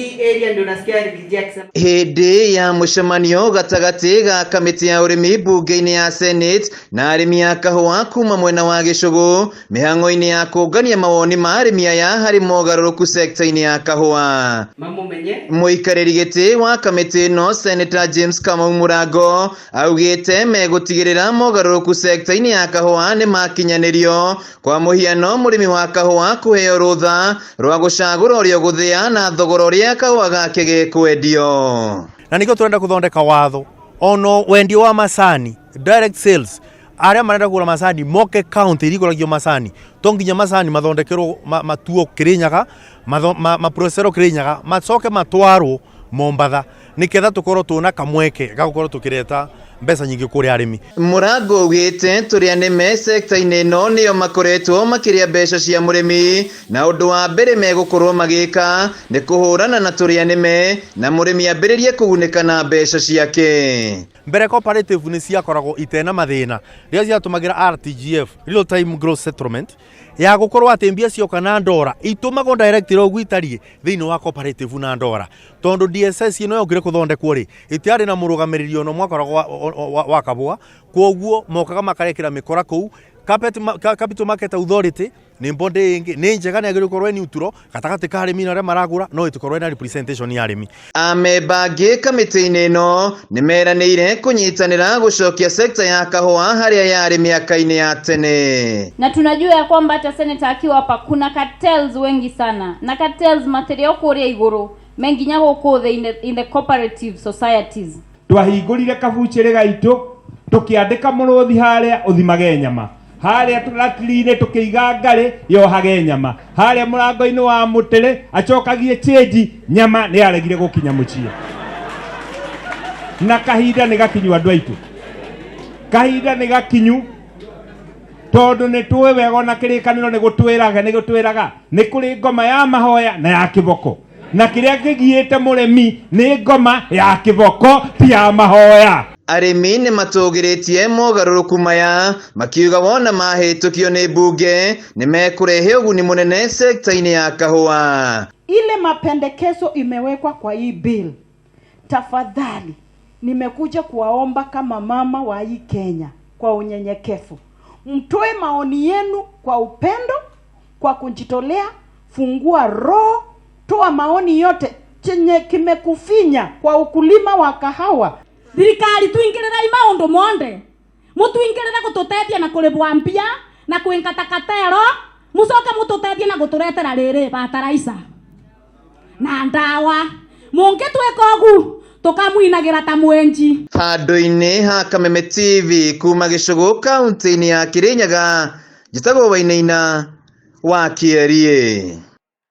Hii area ndio unasikia Riggy G akisema Hĩndĩ ya mũcemanio gatagatĩ ga kamĩtĩ ya ũrĩmi mbunge-inĩ ya Senate na arĩmi a kahũa kuma mwena wa Gĩcũgũ mĩhang'o-inĩ ya kũngania mawoni ma arĩmi aya harĩ mogarũrũku sekta-inĩ ya kahũa. Mamumenye. Mũikarĩri gĩtĩ wa kamĩtĩ ĩno Senator James Kamau Mũrango augĩte megũtigĩrĩra mogarũrũku sekta-inĩ ya kahũa nĩ makinyanĩrio. Kwa mũhiano mũrĩmi wa kahũa kũheo rũtha rwa gũcagũra ũrĩa ũgũthĩa na thogora ũrĩa kahũa gake gekwendio. Na nĩkĩo tũrenda gũthondeka watho ono wendia wa macani direct sales, arĩa marenda kũgũra macani moke county iria ikũragio macani, to nginya macani mathondekerwo matuo Kĩrĩnyaga, maproceserwo Kĩrĩnyaga, macoke matwarwo Mombatha, nĩketha tũkorwo twĩna kamweke ga gũkorwo tũkĩreta mbeca nyingĩ kũrĩ arĩmi. Mũrango augĩte tũrĩa nĩme sekta-inĩ ĩno nĩo makoretwo makĩrĩa mbeca cia mũrĩmi, na ũndũ wa mbere megũkorwo magĩka nĩ kũhũrana na tũrĩa nĩme na mũrĩmi ambĩrĩrie kũgunĩka na mbeca ciake. Mbere cooperative nĩ ciakoragwo itena mathĩna rĩrĩa ciatũmagĩra RTGF, real time gross settlement, ya gũkorwo atĩ mbia cioka na ndora itũmagwo direct ũguo itariĩ thĩinĩ wa cooperative na ndora, tondũ DSS ĩno yokire kũthondekwo rĩ, ĩtiarĩ na mũrũgamĩrĩri ona ũmwe akoragwo wa kabũa, kwoguo mokaga makarekera mĩkora kũu. Capital Market Authority nĩ body ĩngĩ nĩ njega, nĩ yagĩrĩirwo gũkorwo ĩ neutral gatagatĩ ka arĩmi na arĩa maragũra, no ĩtĩkorwo ĩna representation ya arĩmi. Amemba angĩ kamĩtĩ-inĩ ĩno nĩ meranĩire kũnyitanĩra gũcokia sekta ya kahũa harĩa yarĩ mĩaka-inĩ ya tene. Na tunajua ya kwamba hata senator akiwa hapa kuna cartels wengi sana, na cartels materio kuria iguru menginya guku thi in the cooperative societies. Twahingũrire kabuchĩrĩ gaitũ, tũkĩandĩka mũrũthi harĩa ũthimage nyama, harĩa ratiri-inĩ tũkĩiga ngarĩ yohage nyama, harĩa mũrango-inĩ wa mũtĩrĩ acokagie change. Nyama nĩ yaregire gũkinya mũciĩ, na kahinda nĩ gakinyu, andũ aitũ, kahinda nĩ gakinyu, tondũ nĩ tũĩ wega ona kĩrĩkanĩro nĩ gũtwĩraga nĩ kũrĩ ngoma ya mahoya na ya kĩboko, na kĩrĩa kĩgiĩte mũrĩmi nĩ ngoma ya kĩboko, ti ya mahoya. Arĩmi nĩ matũgĩrĩtie mogarũrũku maya, makiuga wona mahĩtũkio nĩ mbunge nĩ mekũrehe ũguni mũnene sekta-inĩ ya kahũa. Ile mapendekezo imewekwa kwa hii bill, tafadhali nimekuja kuwaomba kama mama wa hii Kenya kwa unyenyekevu, mtoe maoni yenu kwa upendo, kwa kujitolea, fungua roho, toa maoni yote chenye kimekufinya kwa ukulima wa kahawa. Thirikari, tuingirirai maundu monde, mutuingirire gututethia na kuribwa mbia na kwingata katero, mucoke mututethie na guturetera riri bataraisa na ndawa. Mungitwika ugu, tukamwinagira ta mwenji. Handũ-inĩ ha Kameme TV kuma Gĩcũgũ kaunti-inĩ ya Kĩrĩnyaga, njĩtagwo Wainaina wa Kĩeriĩ.